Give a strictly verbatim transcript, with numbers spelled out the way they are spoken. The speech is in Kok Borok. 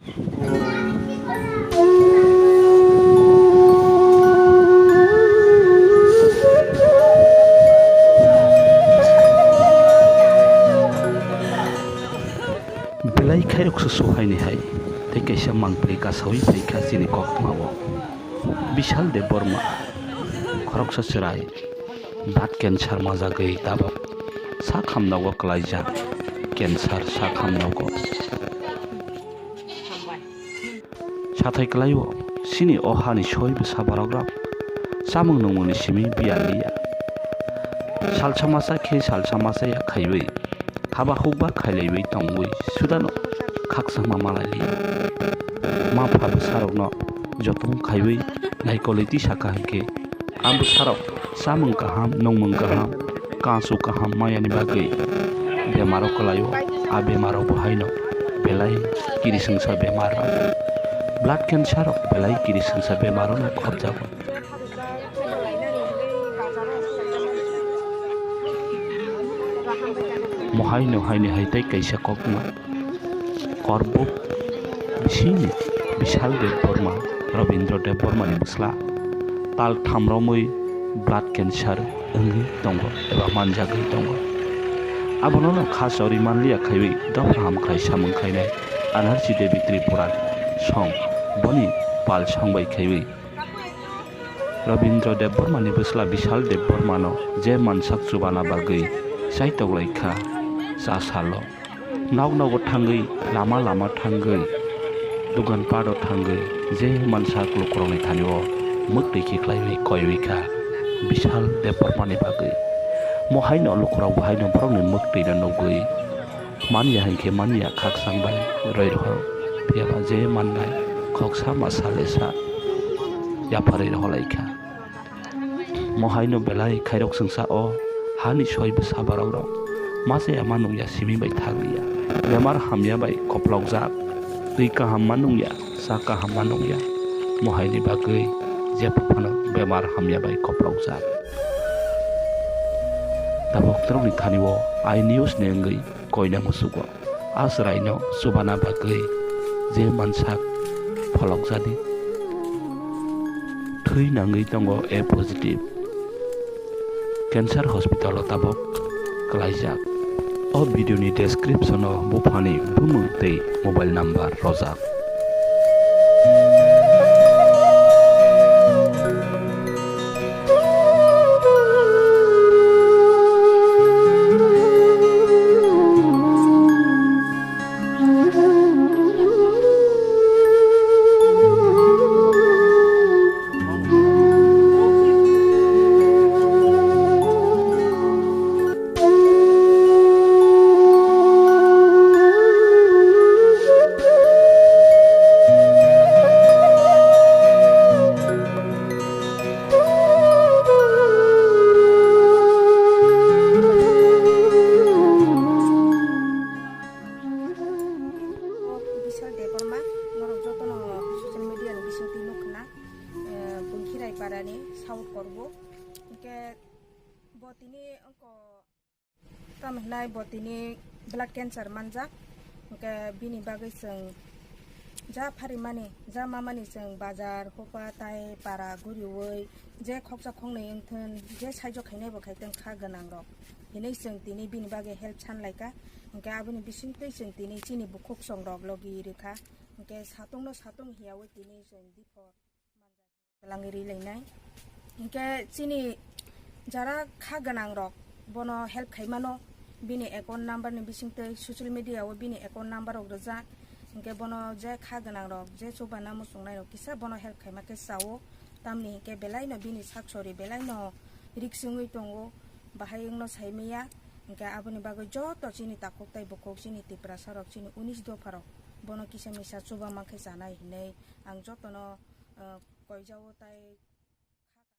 Belai khairoksa suhaini hai, tei kaisa mangpili kasawi phaikha chini koktwmao. Bishal Debbarma, khoroksa chwrai, blood cancer manjagwi tabuk sak hamnogo kwlaijak, cancer sak hamnogo. Sathai kwlaio, chini o hani soi bwsa borok rok chamung nungmungni simi biyar liya. Salsa masa khe salsa masa ya khaiwi, haba hukba khailaiwi tongwi sudano khakchangma malai liya. Ma pha bwsarokno joto khaiwi naikolwi twi sakha hinkhe, a bwsarok chamung kaham, nungmung kaham, kansu kaham mayani bagwi bemaro kwlaio. A bemaro bo haino belai kirisingsa bemar rok, blood cancer rok belai kirisingsa bemar rok khopjago. Mohai no haini hai tei kaisa kokma. Korbuk bisingni Bishal Debbarma, Rabindra Debbarmani bwsla, tal tham romwi blood cancer wngwi tongo eba manjagwi tongo. Abono no kha chori manliya khaiwi dopha hamkrai samung khainai Anarchi Devi Tripura song boni pal songbai khaiwi Rabindra Debbarmani bwsla Bishal Debbarmano je mansak chubana bagwi chaitoklai kha cha salo. Nok nogo thangwi, lama lama thangwi, dugan pado thangwi, je mansak lukurokni thanio mwktwi khe khlaiwi koiwi kha Bishal Debbarmani bagwi. Mohaino lukurok bahaino borokni mwktwino nugwi manya hinkhe manya khakchang bai roi rohor. Phiyaba je mannai khoksa masa lesa yapharwi rohorlai kha. Mohaino belai khairok chwngsa o hani soi bwsa borok rok masa ya ma nungya simi bai thang liya. Bemar hamya bai koplokjak, twi kaham ma nungya, cha kaham ma nungya. Mohaini bagwi jepha phano bemar hamya bai koplokjak. Tabuk trokni thani o I news ni wngwi koina musugo. A chwraino chubana bagwi je mansak pholokjadi. Thwi nangwi tongo A positive. Cancer hospital o tabuk kwlaijak. O video ni description o buphani bumung tei mobile number rojak. Bishal Debbarma, norok jotono social media ni bisingtwi nukha na, eh, Bunkhirai parani South Korbuk. Hinkhe bo tini wngkha. Tamo hinai bo tini blood cancer manjak, hinkhe bini bagwi chwng ja pharimani, ja mamani chwng bazar, hopa, tai, para guriwi je khoksa khoknwi wngthun, je saijo khainai bo khaithung kha gwnang rok hinwi chwng tini bini bagwi help sanlaikha. Hinkhe aboni bisingtwi chwng tini chini bukhuk songrok logi rikha, hinkhe satungno satung hiyawi tini chwng diphor. Twlangwi ri lainai. Hinkhe chini jara kha gwnang rok bono help khaimano, bini account number ni bisingtwi social media o bini account number rok rwjak. Hinkhe bono je kha gwnang rok, je chubana muchungnai rok kisa bono help khaima khe chao. Tamni hinkhe belai no bini sak sori belai no riksingwi tongo, bahai wngno saimaya. Hinkhe aboni bagwi joto chini takhuk tai bukhuk, chini Tiprasa rok, chini unis dopha rok bono kisa misa chuba mankhe chanai hinwi ang jotono, ah, koijao tai